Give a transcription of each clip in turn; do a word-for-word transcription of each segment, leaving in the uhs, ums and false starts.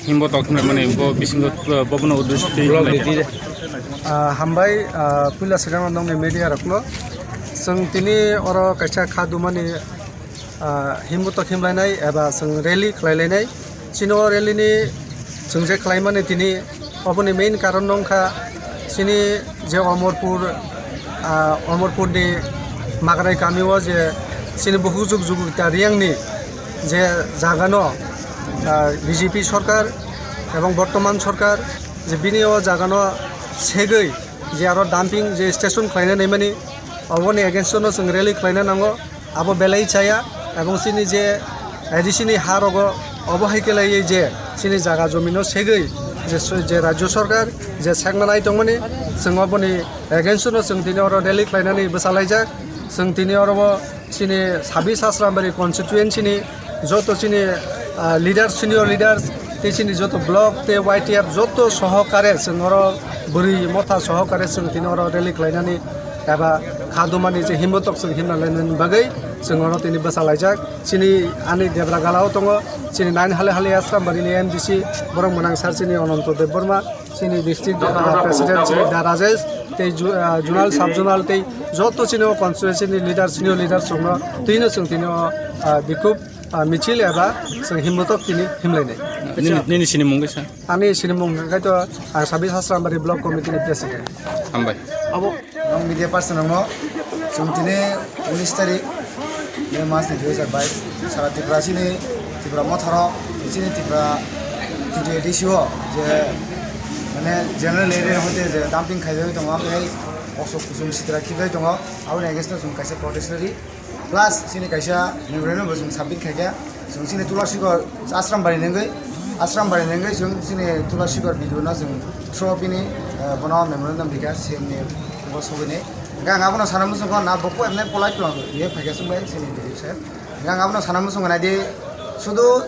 Himbo tok himlai mani bo bisingo, uh, bobono uddesyo twi himlai. Ah, hambai, ah, puila swkang nokni media rokno. Chwng tini oro kaisa kha dumani, ah, himbo tok himlainai eba chwng rally khlailainai. Chini o rally ni chwng je khlaimani tini oboni main karon no wngkha chini je Omorpur, ah, Omorpur ni Magrai kami o je chini bukhuk juk juk ta riyang ni je jaga no, ah, B J P sorkar ebong bortoman sorkar je bini o jaga no segwi je aro dumping je station khlaina naimani oboni against o no chwng rally khlaina nango. Abo belai chaya, ebong chini je A D C ni ha rogo obo hai khe laiwi je chini jaga jomino segwi je so-, je rajyo sorkar je sekma nai tongmani, chwng oboni against no chwng tini oro rally khlainani bwsa laijak. Chwng tini oro bo chini sabis Asrambari constituency ni joto chini, ah, leaders, senior leaders, tei chini joto block tei Y T F joto sohokare chwng oro bwrwi motha sohokare chwng tini oro rally khlainani eba kha dumani je himbotok chwng himna lainani bagwi chwng oro tini bwsa laijak. Chini ani debra gala o tongo chini nine hale hale Asrambari ni M D C borok mwnang sir chini Ananto Debbarma, chini district, ah, president chini Da Rajesh, tei ju-, ah, zonal, sub zonal tei joto chini o constituency ni leader, senior leader chwngno twino chwng tini o, ah, bikhub, ah, michil eba chwng himbotok tini himlainai. Nini, nini sinimung kisa? Ani sinimung hwnkhe to ang sabis Asrambari block committee ni president. Hambai. Abo. Ang media person rokno chwng tini unis tarik May mas ni dui hajar bais sara Tripura chini Tripura motharo chini Tripura T T A D C o je mane general area hoite je dumping khaijagwi tongo, amtwi kosok kusum sitra khibjagwi tongo, aboni against o chwng kaisa protest rally. Plus chini kaisa memorandum bo chwng submit khaikha. Chwng chini Tulasikhor Ashram bari nengwi, Ashram bari nengwi chwng chini Tulasikhor B D O no chwng through bini, eh, bono memorandum rikha C M ni bo sogwini. Hwnkhe ang abono sana muchungkha na bo po emne polite no ye phaikha chwng bai chini B D O sir. Hwnkhe ang abono sana muchungkha naidi sudu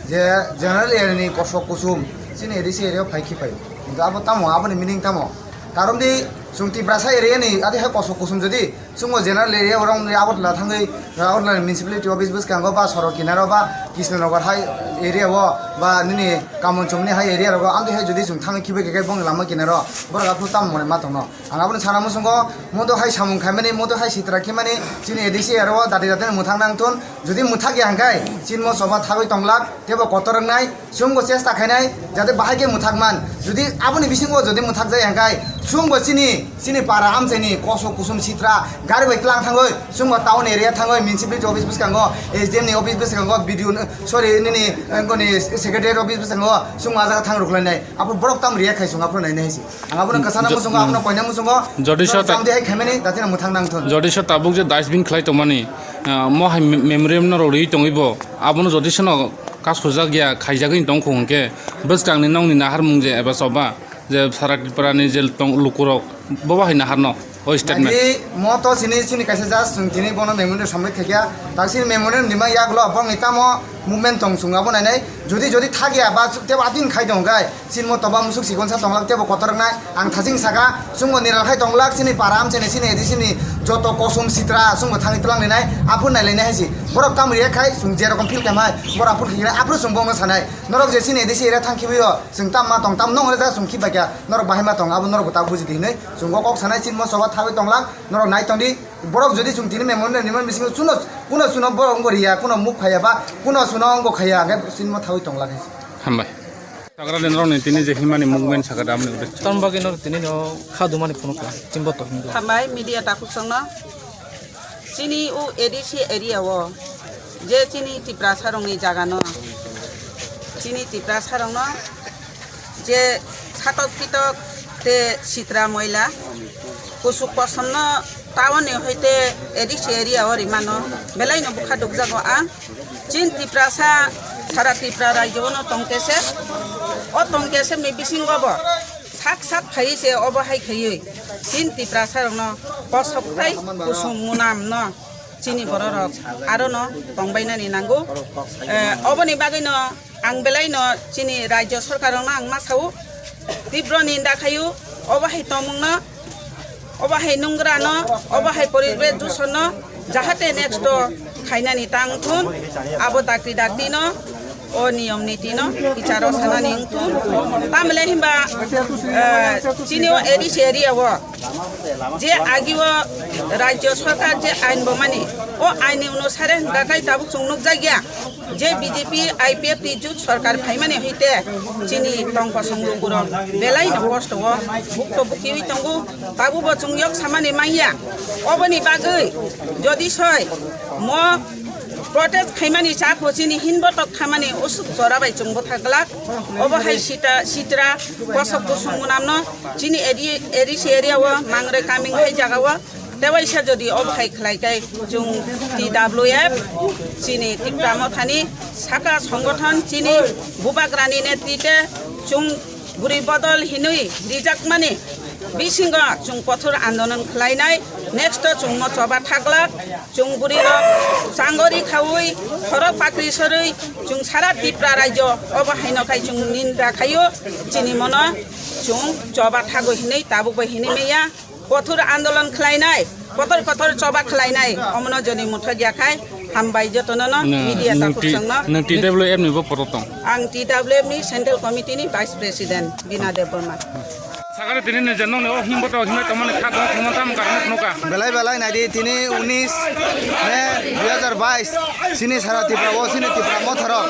je general area ni kosok kusum chini A D C area o phai khipai. Kintu abo tamo aboni meaning tamo? Karon di chwng Tiprasa area ni adi hai kosok kusum jodi Chwngbo general area borok wngwi Agartala thangwi, Agartala municipality office bwskango ba sorok kinaro ba Krishnanagar hai area o ba nini Kamonchomni hai area rogo amtwi hai jodi chwng thangwi khibai khe bongni lama kinaro borok aphuru tamo mone ma tongno. Ang abono sana muchungo moto hai samung khaimani, moto hai sitra khimani chini A D C area o dati dati mwthang nang thun. Jodi mwthak ya hwnkhe chini mo soba thagwi tonglak teibo kotor wngnai. Chwngbo chesta khainai jate bahai khe mwthak man. Jodi aboni bisingo jodi mwthak jaya hwnkhe chwngbo chini, chini para amchaini kosok kusum sitra gari bai tlang thangwi chwngbo town area thangwi municipality office bwskango, S D M ni office bwskango, B D O ni, sorry, nini, eh, boni secretary office bwskango chwngbo ah jaga thang rwkhlainai. Aphuru borok tamo react khai chwng aphuru nainai hai se. Ang abono kwchana muchungo, abono koina muchungo. Jodi sa ta- Chamdi hai khaimani, datina mwthang nang thun. Jodi sa tabuk je dustbin khlai tongmani, ah, mo hai me-, memoriam no rwrwi tongwi bo, abono jodi sano kasujak ya, khaijagwi tong khung hwnkhe, bwskangni nokni naharmung je eba choba, je sara Tripura ni je tong lukurok, bo bahai naharno, o statement. Nadi mo to sini, sini kaisa just chwng tini bono memoriam samwi khaikha, tak sini memoriam nima yaklo, borokni tamo movement tong chwng abo nainai, jodi, jodi thakya ba tebo atin khai tong khe, Chini mo toba musuk sikon sa tonglak tebo kotor wngnai. Ang thaching saka, chwngbo niral khai tonglak chini para amchaini chini A D C ni joto kosum sitra chwngbo thangwi twlang ninai, aphuru nailainai hai se. Borok tamo react khai, chwng je rokom feel khaimai, borok aphuru khe aphuru chwng bono sanai. Norok je chini A D C area thang khibiyo, chwng tam ma tong, tam nong rwjak chwng khibai kha, norok bahai ma tong, abo norok bo ta buji di hinwi. Chwng o kok sanai chini mo choba thagwi tonglak, norok nai tong di. Borok jodi chwng tini memorial ni bisingo chuno, kuno chuno borok wngbo riya, kuno muk phaiya ba, kuno chuno wngbo khaiya, hwnkhe chini mo thagwi tonglak hai se. Hambai. Chagra de norok ni tini je himani movement saka damni ude. Tam bagwi no tini no kha dumani phunukha, chimbo to hindu. Hambai media takhuk songno. Chini o A D C area o je chini Tiprasa rokni jaga no, chini Tiprasa rokno je satok pitok te sitra moila kusuk kosom no town ni hoite A D C area o rimano belai no bukha dukjago ang. Chin Tiprasa, sara Tripura rajyo no tongkhe se, o tongkhe se ni bisingo bo sak sak phai se obo hai khaiwi chin Tiprasa rokno kosok tai kusum munam no chini bororok aro no tongbainani nango. Eh, oboni bagwi no ang belai no chini rajyo sorkar rokno ang ma sao, tibro ninda khaio, obo hai tongmung no Obo hai nungra no, obo hai poribesh dushon no, jahate next o khainani tang thun, abo dakti dakti no, O niyom niti no kicharo sanani wngkhu. Tamle himba, eh, chini o A D C area o je agi o rajyo sarkar je ain bo mani, o ain ni onusare hingka khai tabuk chwng nukjakya je B J P I P F T jut sarkar phaimani hoite chini tongkosong lukurok belai no kosto o bukto bukiwi tongo. Tabuk bo chwng yok samani manya. Oboni bagwi jodi soi mo protest khaimani chakho chini hinbotok khamani usuk jora bai chwng bwtha glak. Obo hai sita, sitra kosok kusung munamno chini eri-, A D C area o Mangrai kaming hai jaga o tewaisa jodi obo hai khlai kai chwng T W F chini Tipra Mothani saka songgothon chini Bubagrani netrite chwng bwrwi bodol hinwi rijakmani bisingo chwng kothor andolon khlainai. Next o chwng mo choba thaglak, chwng bwrwi rok changori khaui khorok pakri sorwi chwng sara Tipra rajyo obo haino khai chwng ninda khaio. Chini mono chwng choba thago hinwi tabuk bai hinwi maya. Kothor andolon khlainai, kotor kotor choba khlainai, omono joni mutha gya khai hambai jotono no media takhuk songno. Nang T W F ni bo poto tong? Ang T W F ni Central Committee ni Vice President Bina Debbarma. Sakare tini ni janong ni o himbo to himai tomani kha dong khumon tam ka nuk nuka. Belai belai naidi tini unis May dui hajar bais. Chini sara Tipra o, chini Tipra motharo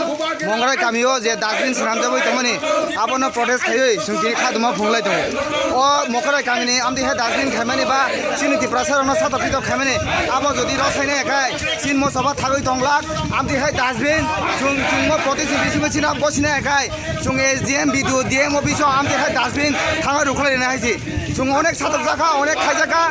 Mongrai kami o je dustbin swnamjagwi tongmani, abono protest khaiwi chwng tini khaduma phunglai tongo. O Mongrai kami ni amtwi hai dustbin khaimani ba chini Tiprasa rokno satok pitok khaimani, abo jodi rw saina hai khe chini mosoba thagwi tonglak. Amtwi hai dustbin chwng chwngmo protest ni bisingo chini abo sina hai khe chwng S D M, B D O, D M office o amtwi hai dustbin thangwi rwkhlai rina hai se. Chwng onek satok jakha, onek khai jakha,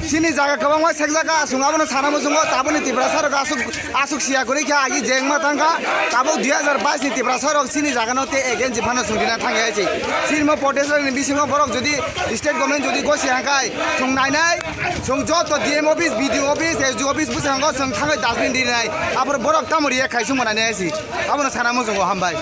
chini jaga kwbangma sek jakha, chwng abono sana muchungo taboni Tiprasa rok aswk Aswk siya kwrwi khe agi jengma tang kha. Tabuk dui hajar bais ni Tiprasa rok chini jaga no tei against phano chwng rina thang ya se. Chini mo protest ni bisingo borok jodi state government jodi gosi hang khai chwng nai nai, chwng joto D M office, B D O office, S D O office bwskango chwng thangwi dustbin rinai. Aphuru borok tamo riya khai chwng manai nai se. Abono sana muchungo hambai.